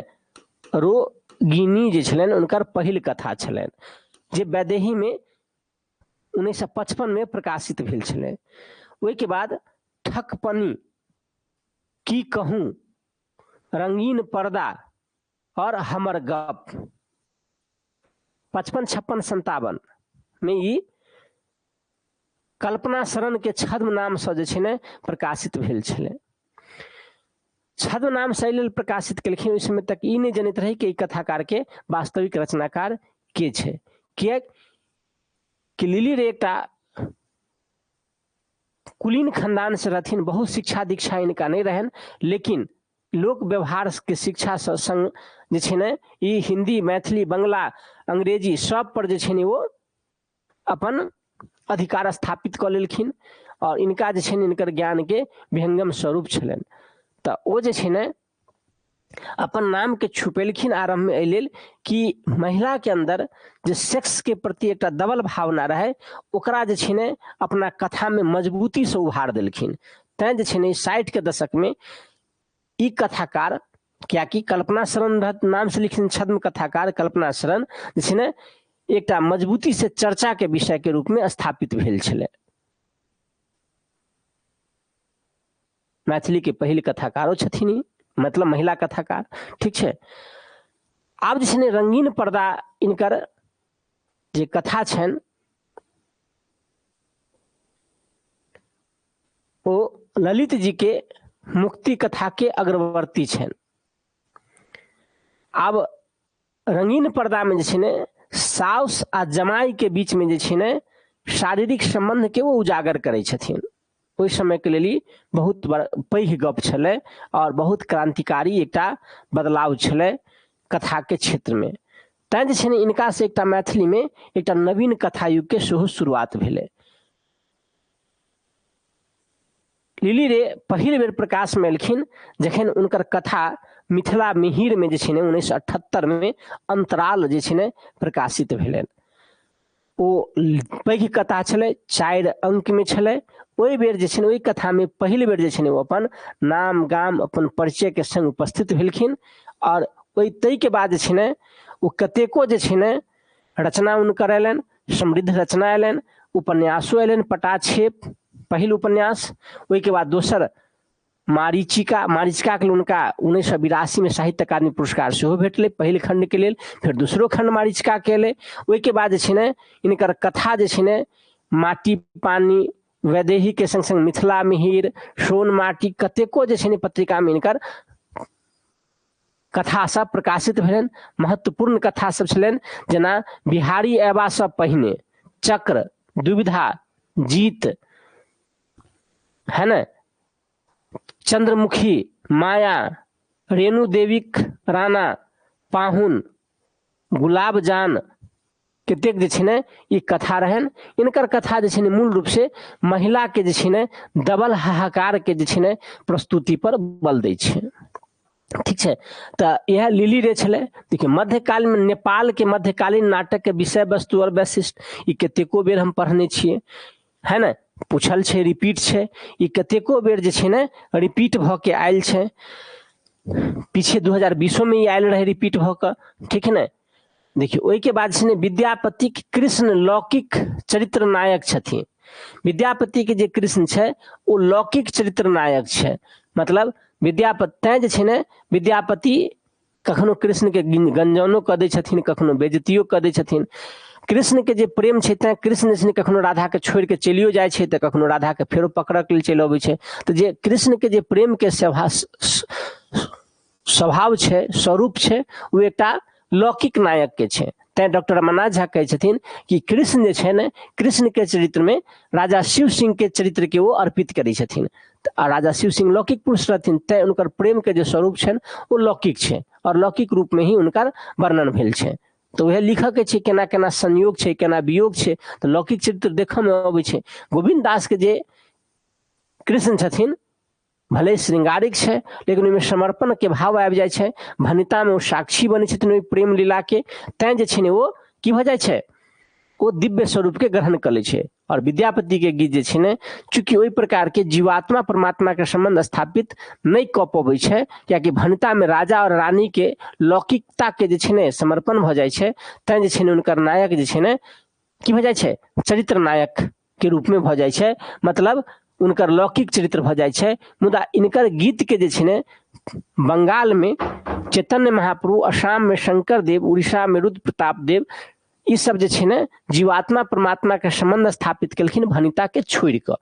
रोगिनी जे छलनि हुनकर पहिल कथा छलनि जे वैदेहीमे 1955 मे प्रकाशित भेल छलै। ओहिके बाद ठकपनी, की कहूँ, रंगीन पर्दा और हमर गप, 55 56 57 में ई कल्पना शरण के छद्म नामसँ जे छै ने प्रकाशित भेल छलै। छद्म नाम से एहि लेल प्रकाशित केलखिन, ओहि समय तक ई नहि जनैत रहै कि ई कथाकार के वास्तविक रचनाकार के छै, किएक कि लिली रे एकटा कुलीन खानदान से रहथिन, बहुत शिक्षा दीक्षा इनका नहि रहनि, लेकिन लोक व्यवहार के शिक्षा संग जे छै ने ई हिंदी, मैथिली, बंगला, अंग्रेजी सब पर जे छै ने ओ अपन अधिकार स्थापित कऽ लेलखिन और इनका जे छै ने इनकर ज्ञान के विहंगम स्वरूप छलनि। तऽ ओ जे छै ने अपन नाम के छुपेलखिन आरम्भ में एहि लेल कि महिला के अंदर जे सेक्स के प्रति एकटा दबल भावना रहै ओकरा जे छै ने अपना कथा में मजबूती से उभार देलखिन। तैं जे छै ने 60 के दशक में ई कथाकार, कियाकि कल्पना शरण नाम से लिखने छद्म कथाकार कल्पना शरण जे छै ने एकटा मजबूती से चर्चा के विषय के रूप में स्थापित भेल छलै। मैथिली के पहिल कथाकारो छथिन ई, मतलब महिला कथाकार, ठीक छै। आब जे छै ने रंगीन पर्दा इनकर जे कथा छनि ओ ललित जी के मुक्ति कथा के अग्रवर्ती छनि। आब रंगीन पर्दा में जे छै ने साउस आ जमाई के बीच में जे छै ने शारीरिक संबंध के ओ उजागर करै छथिन। ओहि समय के लेल ई बहुत बड़ पैघ गप छलै और बहुत क्रांतिकारी एकटा बदलाव छलै कथा के क्षेत्र में। तैं जे छै ने इनका से एकटा मैथिली में एकटा नवीन कथा युग के सेहो शुरुआत भेलै। लिली रे पहिल बेर प्रकाश में एलखिन जखन हुनकर कथा मिथिला मिहिर में जे छै ने 1978 में अंतराल जे छै ने प्रकाशित भेलनि। ओ पैघ कथा छलै, 4 अंक में छलै। ओहि बेर जे छै ने ओहि कथा में पहिल बेर जे छै ने ओ अपन नाम गाम अपन परिचय के संग उपस्थित भेलखिन और ओहि ताहिके बाद जे छै ने ओ कतेको जे छै ने रचना हुनकर अयलनि, समृद्ध रचना अयलनि, उपन्यासो अयलनि, पटाक्षेप पहिल उपन्यास, ओहिके बाद दोसर मारीचिका, मारीचिकाके लेल हुनका 1982 में साहित्य अकादमी पुरस्कार सेहो भेटलै पहिल खण्डके लेल, फेर दोसरो खण्ड मारीचिकाके एलै। ओहिके बाद जे छै ने हिनकर कथा जे छै ने माटि पानि वैदेहीके संग संग मिथिला मिहिर, सोन माटि, कतेको जे छै ने पत्रिकामे हिनकर कथा सब प्रकाशित भेलनि। महत्वपूर्ण कथा सब छलनि जेना बिहारी अयबासँ पहिने, चक्र, दुविधा, जीत, है ने, चंद्रमुखी, माया, रेणु देवीक राणा, पाहुन, गुलाब जान, कतेक जे छै ने ई कथा रहनि। इनकर कथा जे छै ने मूल रूप से महिला के जे छै ने दबल हाहाकार के जे छै ने प्रस्तुति पर बल दै छै, ठीक छै। तऽ इएह लिली रे छलै। देखियौ मध्यकाल में नेपाल के मध्यकालीन नाटक के विषय वस्तु और वैशिष्ट्य ई कतेको बेर हम पढ़ने छियै, है ने, पूछल छै, रिपीट छै, ई कतेको बेर जे छै ने रिपीट भऽ के आयल छै। पीछे 2020 में ई आयल रहै रिपीट भऽ कऽ, ठीक है ने। देखियौ ओहिके बाद छै ने विद्यापतिक कृष्ण लौकिक चरित्र नायक छथिन। विद्यापतिके जे कृष्ण छै ओ लौकिक चरित्र नायक छै, मतलब विद्यापति तैं जे छै ने विद्यापति कखनो कृष्णके गंजनो कऽ दै छथिन, कखनो बेजतियो कऽ दै छथिन। कृष्णके जे प्रेम छै तैं कृष्ण जे छै ने कखनो राधाके छोड़िके चलियो जाइ छै तऽ कखनो राधाके फेरो पकड़ऽके लेल चलि अबै छै। तऽ जे कृष्णके जे प्रेमके स्वभाव छै, स्वरूप छै, ओ एकटा लौकिक नायकके छै। तैँ डॉक्टर रमानाथ झा कहै छथिन कि कृष्ण जे छै ने, कृष्णके चरित्रमे राजा शिव सिंहके चरित्रके ओ अर्पित करै छथिन। आ राजा शिव सिंह लौकिक पुरुष रहथिन, तैँ हुनकर प्रेमके जे स्वरूप छनि ओ लौकिक छै आओर लौकिक रूपमे ही हुनकर वर्णन भेल छै। तऽ उएह लिखऽके छै केना केना संयोग छै, केना वियोग छै, तऽ लौकिक चरित्र देखऽमे अबै छै। गोविन्द दासके जे कृष्ण छथिन भले श्रृंगारिक छै, लेकिन ओहिमे समर्पणके भाव आबि जाइ छै। भनितामे ओ साक्षी बनै छथिन ओहि प्रेम लीलाके, तैँ जे छै ने ओ की भऽ जाइ छै, ओ दिव्य स्वरूपके ग्रहण कऽ लै छै। आओर विद्यापतिके गीत जे छै ने, चूँकि ओहि प्रकारके जीवात्मा परमात्माके सम्बन्ध स्थापित नहि कऽ पबै छै, कियाकि भनितामे राजा आओर रानीके लौकिकताके जे छै ने समर्पण भऽ जाइ छै, तैँ जे छै ने हुनकर नायक जे छै ने की भऽ जाइ छै, चरित्र नायकके रूपमे भऽ जाइ छै, मतलब हुनकर लौकिक चरित्र भऽ जाइ छै। मुदा इनकर गीतके जे छै ने बंगालमे चैतन्य महाप्रभु, असममे शंकर देव, उड़ीसामे रुद्र प्रताप देव, ई सब जे छै ने जीवात्मा परमात्माके सम्बन्ध स्थापित केलखिन भनिताके छोड़ि कऽ।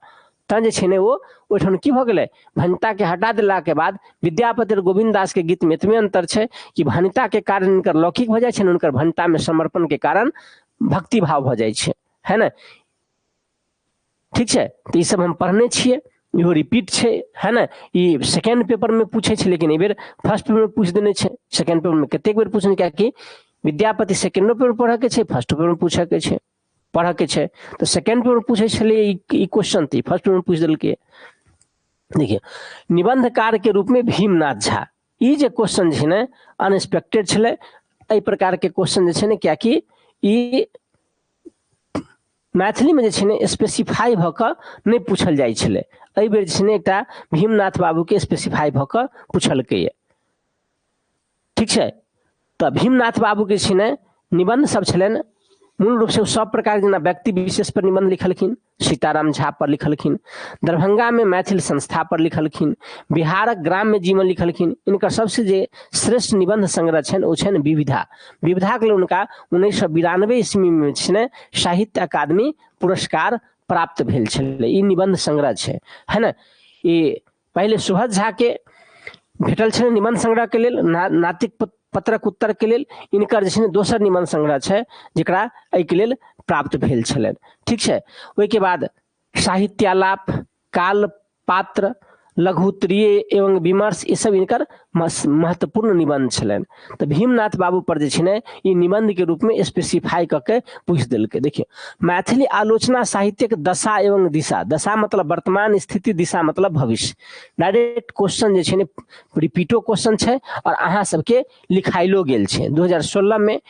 तैँ जे छै ने ओ ओहिठाम की भऽ गेलै, भनिताके हटा देलाके बाद विद्यापति और गोविन्द दासके गीतमे एतबे अन्तर छै कि भनिताके कारण हिनकर लौकिक भऽ जाइ छनि, हुनकर भनितामे समर्पणके कारण भक्तिभाव भऽ जाइ छै, है ने? ठीक छै, तऽ ई सब हम पढ़ने छियै, इहो रिपीट छै, है ने? ई सेकेंड पेपरमे पूछै छै, लेकिन एहिबेर फर्स्ट पेपरमे पूछि देने छै। सेकेंड पेपरमे कतेक बेर पूछने, कियाकि विद्यापति सेकेंडो पेपर पढ़ऽके छै, फर्स्ट पेपरमे पूछऽके छै, पढ़ऽके छै, तऽ सेकेंड पेपर पूछै छलै ई क्वेश्चन, तऽ ई फर्स्ट पेपरमे पूछि देलकै। देखियौ, निबंधकार के रूपमे भीमनाथ झा, ई जे क्वेश्चन छै ने अनएक्सपेक्टेड छलै। एहि प्रकारके क्वेश्चन जे छै ने, कियाकि ई मैथिलीमे जे छै ने स्पेसिफाइ भऽ कऽ नहि पूछल जाइ छलै, एहिबेर जे छै ने एकटा भीमनाथ बाबूके स्पेसिफाइ भऽ कऽ पुछलकैए। ठीक छै, तऽ भीमनाथ बाबूके छै ने निबन्ध सब छलनि, मूल रूपसँ ओ सब प्रकार जेना व्यक्ति विशेष पर निबन्ध लिखलखिन, सीताराम झा पर लिखलखिन, दरभंगामे मैथिल संस्था पर लिखलखिन, बिहारक ग्राम्य जीवन लिखलखिन। इनकर सबसे जे श्रेष्ठ निबन्ध संग्रह छनि ओ छनि विविधा। विविधाके लेल हुनका 1992 ईस्वीमे छै ने साहित्य अकादमी पुरस्कार प्राप्त भेल छलै। ई निबन्ध संग्रह छै, है ने? ई पहिले सुभद झाके भेटल छलै निबन्ध संग्रहके लेल, नातिक पत्रक उत्तरके लेल। इनकर जे छै ने दोसर निबन्ध संग्रह छै जकरा एहिके लेल प्राप्त भेल छलनि। ठीक छै, ओहिके बाद साहित्यालाप, काल पात्र, लघुत्तरीय एवं विमर्श, ई सब इनकर महत्वपूर्ण निबन्ध छलनि। तऽ भीमनाथ बाबू पर जे छै ने ई निबन्धके रूपमे स्पेसिफाई कऽ के पूछि देलकै। देखियौ, मैथिली आलोचना साहित्यक दशा एवं दिशा, दशा मतलब वर्तमान स्थिति, दिशा मतलब भविष्य। डायरेक्ट क्वेश्चन जे छै ने रिपीटो क्वेश्चन छै और अहाँ सबके लिखाइलो गेल छै। 2016 में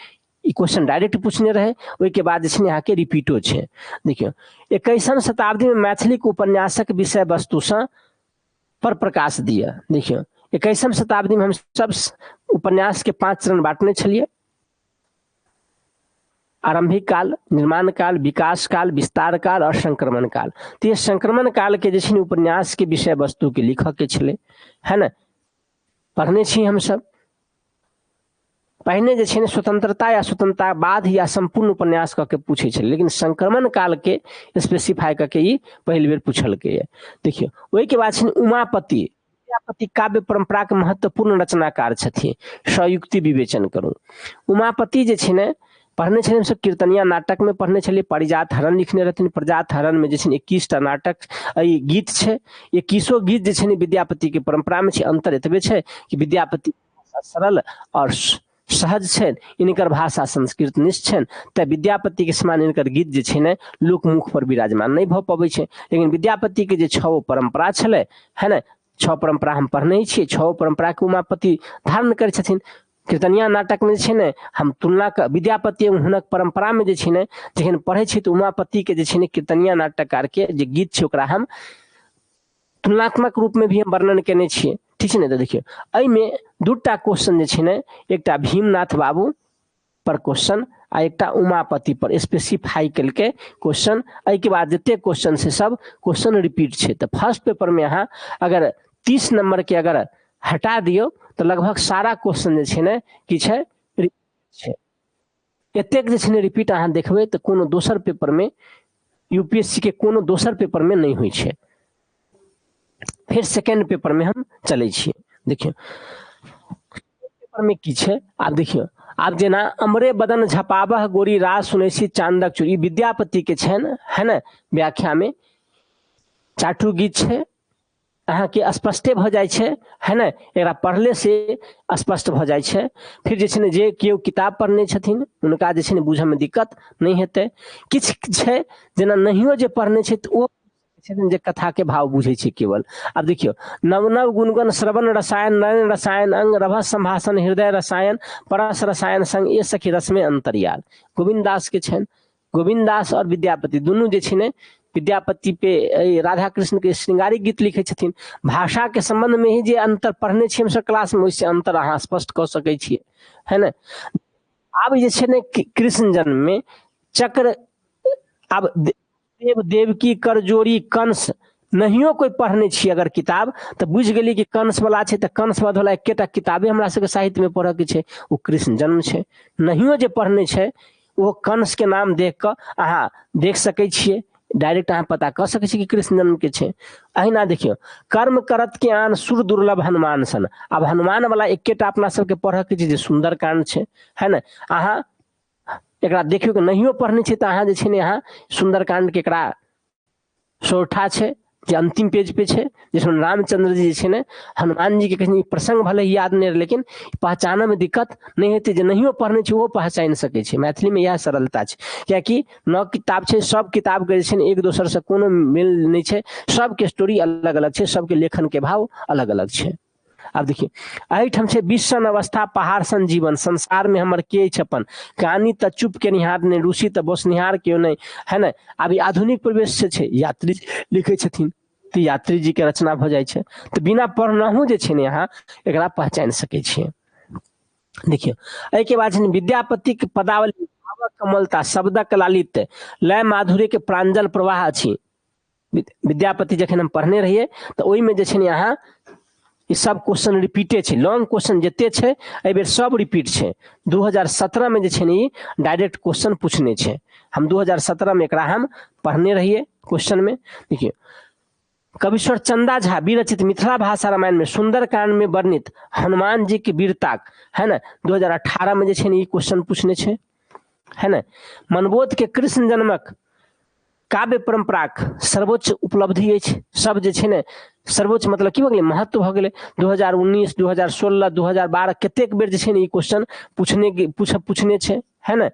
ई क्वेश्चन डायरेक्ट पूछने रहे, ओहिके बाद जे छै ने अहाँके रिपीटो छै। देखियौ, 21म शताब्दी में मैथिलीक उपन्यासक विषय वस्तुसँ पर प्रकाश दिअ। देखियौ, 21म शताब्दी में हम सब उपन्यास के 5 चरण बांटने छलियै, आरंभिक काल, निर्माण काल, विकास काल, विस्तार काल और संक्रमण काल। तो ये संक्रमण काल के जे छै ने उपन्यास के विषय वस्तु के लिखऽ के छलै, है ने? पढ़ने छी हमसब। पहिने जे छै ने स्वतंत्रता या स्वतंत्रता बाद या सम्पूर्ण उपन्यास कऽ के पूछै छलै, लेकिन संक्रमण काल के स्पेसिफाई कऽ के ई पहिल बेर पुछलकैए। देखियौ, ओहिके बाद छै ने उमापति। विद्यापति काव्य परंपरा के महत्वपूर्ण रचनाकार छथिन, सयुक्ति विवेचन करू। उमापति जे छै ने पढ़ने छलियै हमसब कीर्तनिया नाटक में पढ़ने छलियै, पारिजात हरण लिखने रहथिन। पारिजात हरण में जे छै ने 21टा नाटक ई गीत छै, 21 गीत जे छै ने विद्यापति के परंपरा में छै। अंतर एतबे छै कि विद्यापति सरल और सहज छनि, इनकर भाषा संस्कृत निष्ठ छनि, तऽ विद्यापति के समान इनकर गीत जे छै ने लोकमुख पर विराजमान नहि भऽ पबै छै। लेकिन विद्यापति के जे 6 परंपरा छलै, है ने, 6 परंपरा हम पढ़ने छियै, 6 परंपरा के उमापति धारण करै छथिन। कीर्तनिया नाटक में जे छै ने हम तुलना कऽ विद्यापति एवं हुनक परंपरा में जे छै ने जखन पढ़ै छियै तऽ उमापति के जे छै ने कीर्तनिया नाटककार के जे गीत छै ओकरा हम तुलनात्मक रूप में भी हम वर्णन केने छियै। ठीक छै ने? तऽ देखियौ, एहिमे 2टा क्वेश्चन जे छै ने, एकटा भीमनाथ बाबू पर क्वेश्चन आ एकटा उमापति पर स्पेसिफाई केलकै क्वेश्चन। एहिके बाद जते क्वेश्चन छै सब क्वेश्चन रिपीट छै। तऽ फर्स्ट पेपर में अहाँ अगर 30 नंबर के अगर हटा दियौ तऽ लगभग सारा क्वेश्चन जे छै ने की छै रिपीट छै। एतेक जे छै ने रिपीट अहाँ देखबै तऽ कोनो दोसर पेपर में यूपीएससी के कोनो दोसर पेपर में नहि होइ छै। फेर सेकेंड पेपर में हम चलै छियै। देखियौ पेपर में की छै, आब देखियौ आब जेना अमरे बदन झपाबह गोरी राज सुनै छी चांदक चूड़ी, विद्यापति के छनि, है ने, व्याख्या में चाटू गीत छै, अहाँके स्पष्टे भऽ जाइ छै, है ने, एकरा पढ़ले से स्पष्ट भऽ जाइ छै। फिर जे छै ने जे केओ किताब पढ़ने छथिन हुनका जे छै ने बुझऽमे दिक्कत नहि हेतै। किछु छै जेना नहियो जे पढ़ने छै तऽ ओ छथिन जे कथाके भाव बुझै छै केवल। आब देखियौ, नव नव गुणगण श्रवण रसायन नयन रसायन अंग रभस संभाषण हृदय रसायन परस रसायन संग ए सखी रसमे अंतरियाल, गोविन्द दास के छनि। गोविन्द दास आओर विद्यापति दुनू जे छै ने विद्यापति पे राधा कृष्ण के श्रृंगारिक गीत लिखै छथिन। भाषा के संबंध में ही जे अंतर पढ़ने छियै हमसब क्लास में, ओहिसँ अंतर अहाँ स्पष्ट कऽ सकै छियै, है ने। आब जे छै ने कृष्ण जन्म में चक्र, आब देव देवकी करजोरी कंस नहियो कोइ पढ़ने छियै अगर किताब तऽ बुझि गेलियै कि कंस वाला छै, तऽ कंस वला एकेटा किताबे हमरा सबके साहित्यमे पढ़ऽके छै, ओ कृष्ण जन्म छै। नहियो जे पढ़ने छै ओ कंस के नाम देख कऽ अहाँ देख सकै छियै, डायरेक्ट अहाँ पता कऽ सकै छियै कि कृष्ण जन्म के छै। अहिना देखियौ, कर्म करत के आन सुर दुर्लभ हनुमान सन, आब हनुमान वाला एकेटा अपना सबके पढ़ऽके छै जे सुंदरकांड छै, है ने। अहाँ एकरा देखियौ कि नहियो पढ़ने छै तऽ अहाँ जे छै ने अहाँ सुंदरकांड के एकरा सोरठा छै जे अंतिम पेज पे छै, जिसमे रामचंद्र जी जे छै ने हनुमान जी के कहै प्रसंग भले ही याद नहि रहै लेकिन पहचानऽ मे दिक्कत नहि हेतै, जे नहियो पढ़ने छै ओहो पहचानि सकै छै। मैथिलीमे इएह सरलता छै, कियाकि नओ किताब छै, सब किताबके जे छै ने एक दोसरसँ कोनो मेल नहि छै, सबके स्टोरी अलग अलग छै, सबके लेखनके भाव अलग अलग छै। आब देखियौ, एहिठाम छै विषण अवस्था पहाड़ सन जीवन, संसारमे हमर के अछि अपन, कानी तऽ चुप केनिहार नहि, रुसी तऽ बसनिहार केओ नहि, है ने। आब ई आधुनिक परिवेश से छै, यात्री लिखै छथिन तऽ यात्री जी के रचना भऽ जाइ छै, तऽ बिना पढ़नहु जे छै ने अहाँ एकरा पहचानि सकै छियै। देखियौ, एहिके बाद छै ने विद्यापतिक पदावली भावक कमलता शब्दक लालित्य लय माधुर्य के प्रांजल प्रवाह अछि। विद्यापति जखन हम पढ़ने रहियै तऽ ओहिमे जे छै ने अहाँ ई सब क्वेश्चन रिपीटे छै, लॉन्ग क्वेश्चन जते छै एहिबेर सब रिपीट छै। 2017 मे जे छै ने ई डायरेक्ट क्वेश्चन पूछने छै, हम 2017 मे एकरा हम पढ़ने रहियै क्वेश्चन मे। देखियौ, कविश्वर चंदा झा विरचित मिथिला भाषा रामायण में सुंदरकांड में वर्णित हनुमान जी के वीरता, है ना, 2018 में जे छै ने ई क्वेश्चन पूछने छै, है ना। मनबोध के कृष्ण जन्मक काव्य परम्पराक सर्वोच्च उपलब्धि अछि, सब जे छै ने सर्वोच्च मतलब की भऽ गेलै, महत्व भऽ गेलै। 2019, 2016, 2012 कतेक बेर जे छै ने ई क्वेश्चन पूछने छै, है ने।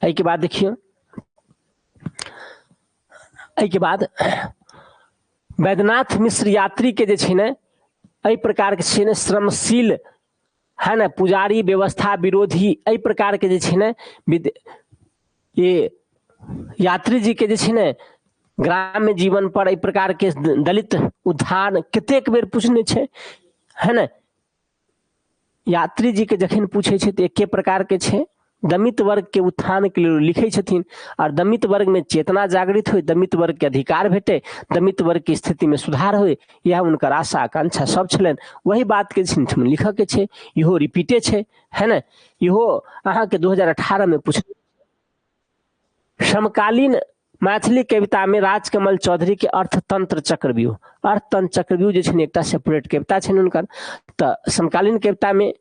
एहिके बाद देखियौ, एहिके बाद वैद्यनाथ मिश्र यात्री के जे छै ने एहि प्रकारके छै ने श्रमशील, है ने, पुजारी व्यवस्था विरोधी एहि प्रकारके जे छै ने ये यात्री जी के जे छै ने ग्राम्य जीवन पर एहि प्रकारके दलित उत्थान कतेक बेर पूछने छै, है ने। यात्री जी के जखन पूछै छै तऽ एके प्रकारके छै, दमित वर्गके उत्थानके लेल लिखै छथिन, आओर दमित वर्गमे चेतना जागृत होइ, दमित वर्गके अधिकार भेटै, दमित वर्गके स्थितिमे सुधार होइ, इएह हुनकर आशा आकांक्षा सब छलनि। वही बातके जे छै लिखऽके छै, इहो रिपीटे छै, है ने। इहो अहाँके 2018 मे पूछ। समकालीन मैथिली कविता में राजकमल चौधरी के अर्थतंत्र चक्रव्यूह, अर्थतंत्र चक्रव्यूह जे छै एकटा सेपरेट कविता छनि हुनकर, तऽ समकालीन कविता में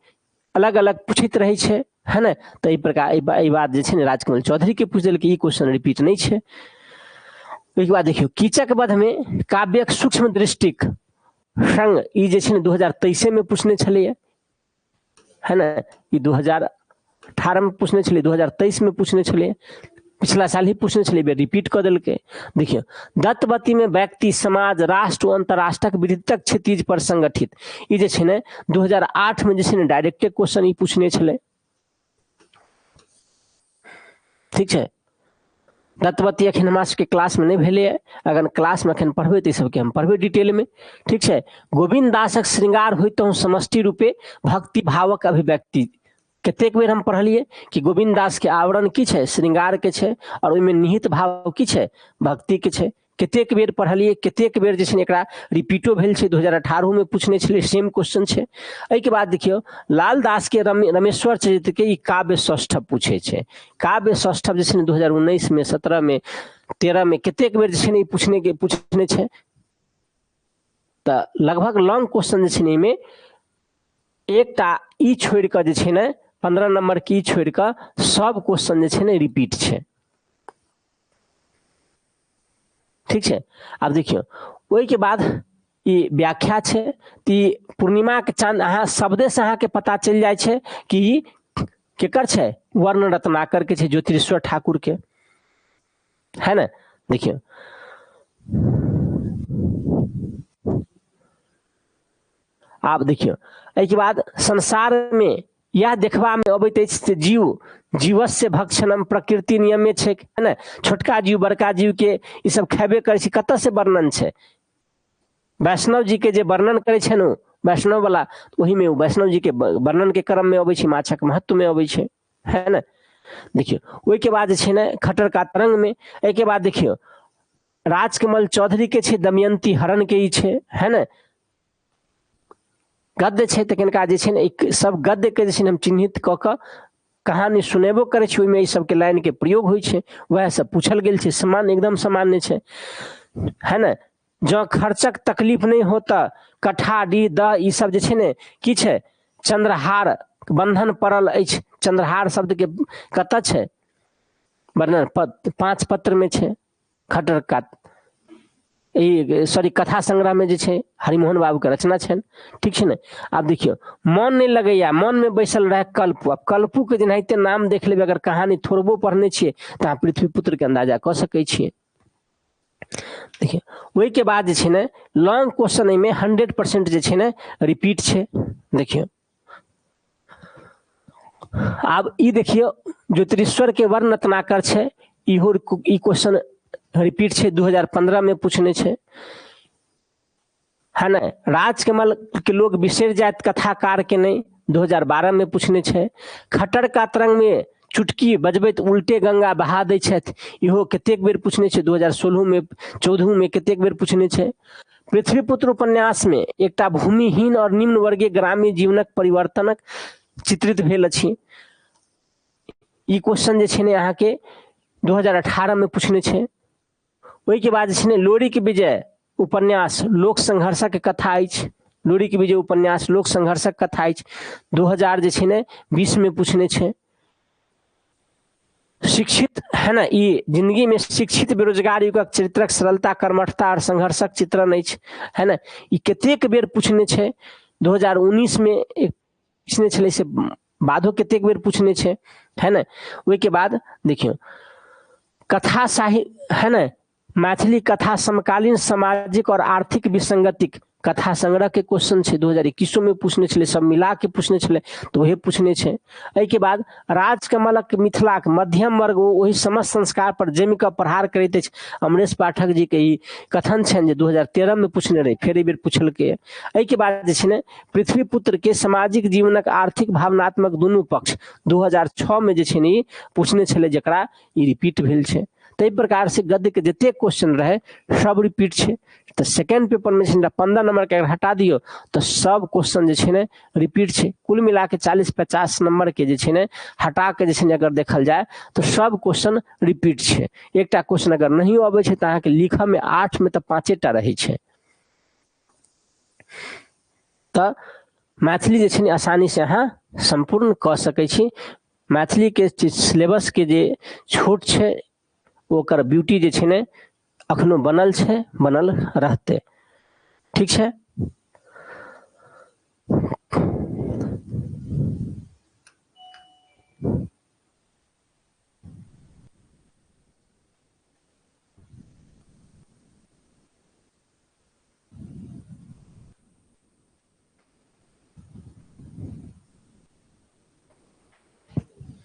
अलग अलग पूछैत रहै छै, है ने। तऽ एहि प्रकार एहि बात जे छै ने राजकमल चौधरी के पूछि देलकै, ई क्वेश्चन रिपीट नहि छै। ओहिके बाद देखियौ, कीचक वध में काव्यक सूक्ष्म दृष्टिक संग ई जे छै ने 2023 में पूछने छलैया, है ने। ई 2018 में पूछने छलै, 2023 में पूछने छलै, पिछला साल ही पूछने छलै, बेर रिपीट कऽ देलकै। देखियौ, दत्तवती में व्यक्ति समाज राष्ट्र ओ अंतर्राष्ट्रक वृत्तक क्षितिज पर संगठित, ई जे छै ने 2008 में जे छै ने डायरेक्टे क्वेश्चन ई पूछने छलै, ठीक छै। दत्तवती अखन हमरा सबके क्लासमे नहि भेलैए, अगर क्लासमे अखन पढ़बै तऽ ई सबके हम पढ़बै डिटेलमे, ठीक छै। गोविन्द दासक श्रृंगार होइतहुँ समष्टि रूपे भक्ति भावक अभिव्यक्ति, कतेक बेर हम पढ़लियै कि गोविन्द दासके आवरण की छै, श्रृंगारके छै, आओर ओहिमे निहित भाव की छै, भक्तिके छै। कतेक बेर पढ़लियै, कतेक बेर जे छै ने एकरा रिपीटो भेल छै, 2018 मे पूछने छलै, सेम क्वेश्चन छै। एहिके बाद देखियौ, लालदास के रमेश्वर चरित्र के ई काव्य सौष्ठव पूछै छै। काव्य सौष्ठव जे छै ने 2019 मे, 17 मे, 13 मे कतेक बेर जे छै ने ई पूछने छै। तऽ लगभग लॉन्ग क्वेश्चन जे छै ने एहिमे एकटा ई छोड़ि कऽ जे छै ने 15 नम्बर के ई छोड़ि कऽ सब क्वेश्चन जे छै ने रिपीट छै। ठीक छै। आब देखियौ ओहिके बाद ई व्याख्या छै तऽ ई पूर्णिमाके चाँद अहाँ शब्देसँ अहाँके पता चलि जाइ छै कि ई केकर छै, वर्ण रत्नाकर के छै, ज्योतिरीश्वर ठाकुर के, है ने। देखियौ आब देखियौ एहिके बाद संसारमे इएह देखबामे अबैत अछि जे जीव जीवस्य भक्षणम प्रकृति नियमे छैक, है ने। छोटका जीव बड़का जीवके ई सब खेबे करै छै, कतऽ से वर्णन छै? वैष्णव जी के जे वर्णन करै छनि ओ वैष्णव वाला, ओहिमे ओ वैष्णव जी के वर्णन के क्रममे अबै छै, माछक महत्वमे अबै छै, है ने। देखियौ ओहिके बाद जे छै ने खटर का तरंगमे, एहिके बाद देखियौ राजकमल चौधरी के छै दमयंती हरण के ई छै, है ने। गद्य छै तऽ कनिका जे छै ने एक सब गद्यके जे छै ने हम चिन्हित कऽ कऽ कहानी सुनेबो करै छी, ओहिमे एहि सबके लाइनके प्रयोग होइ छै, वएह सब पूछल गेल छै, समान एकदम सामान्य छै, है ने। जँ खर्चक तकलीफ नहि हो तऽ कट्ठा डी the ई सब जे छै ने की छै, चंद्रहार बंधन पड़ल अछि, चंद्रहार शब्दके कतऽ छै वर्णन? 5 पत्रमे छै, खटर का ई सॉरी कथा संग्रहमे जे छै हरिमोहन बाबूके रचना छनि, ठीक छै ने। आब देखियौ मन नहि लगैया, मनमे बैसल रहै कल्पू। आब कल्पूके जेनाहिते नाम देख लेबै, अगर कहानी थोड़बो पढ़ने छियै तऽ अहाँ पृथ्वीपुत्रके अन्दाजा कऽ सकै छियै। देखियौ ओहिके बाद जे छै ने लॉन्ग क्वेश्चन एहिमे 100% जे छै ने रिपीट छै। देखियौ आब ई देखियौ ज्योतिरीश्वर के वर्ण रत्नाकर छै, इहो ई क्वेश्चन रिपीट छै, 2015 में पूछने छै, है ने। राजकमल के लोग बिसरि जायत कथाकार के नहि, 2012 में पूछने छै। खटर का तरंग में चुटकी बजबैत उल्टे गंगा बहा दै छथि, इहो कतेक बेर पूछने छै, 2016 में 14 में कतेक बेर पूछने छै। पृथ्वीपुत्र उपन्यास में एकटा भूमिहीन और निम्न वर्गीय ग्रामीण जीवनक परिवर्तनक चित्रित भेल अछि, ई क्वेश्चन जे छै ने अहाँके 2018 में पूछने छै। ओहिके बाद जे छै ने लोरिक विजय उपन्यास लोक संघर्षक कथा अछि, लोरिक विजय उपन्यास लोक संघर्षक कथा अछि, 2000 जे छै ने 20 में पूछने छै। शिक्षित है ने, ई जिंदगी में शिक्षित बेरोजगार युगक चरित्रक सरलता, कर्मठता और संघर्षक चित्रण अछि, है ने। ई कतेक बेर पूछने छै, 2019 में एक पूछने छलै से बादो कतेक बेर पूछने छै, है ने। ओहिके बाद देखियौ कथा साहित्य, है ने, मैथिली कथा समकालीन सामाजिक और आर्थिक विसंगतिक कथा संग्रह के क्वेश्चन छै, 2021 में पूछने छलै, सब मिला के पूछने छलै तऽ वही पूछने छै। एहिके बाद राजकमलक मिथिलाक मध्यम वर्ग ओहि समस्त संस्कार पर जमि कऽ प्रहार करैत अछि, अमरेश पाठक जी के ई कथन छनि जे 2013 में पूछने रहै, फेर एहि बेर पुछलकै। एहिके बाद जे छै ने पृथ्वीपुत्र के सामाजिक जीवनक आर्थिक भावनात्मक दुनू पक्ष 2006 में जे छै ने ई पूछने छलै, जकरा ई रिपीट भेल छै। ताहि प्रकार से गद्य के जतेक क्वेश्चन रहे सब रिपीट छै। तऽ सेकेंड पेपर में जे छै ने 15 नंबर के अगर हटा दियौ तऽ सब क्वेश्चन जे छै ने रिपीट छै। कुल मिला के 40-50 नंबर के जे छै ने हटा के जे छै ने अगर देखल जाय तऽ सब क्वेश्चन रिपीट छै। एकटा क्वेश्चन अगर नहियो अबै छै तऽ अहाँके लिखऽ में 8 में तऽ 5टा रहै छै। तऽ मैथिली जे छै ने आसानी से अहाँ सम्पूर्ण कऽ सकै छी। मैथिली के सिलेबस के जे छोट छै ओकर ब्यूटी जे छै ने अखनो बनल छै, बनल रहतै। ठीक छै।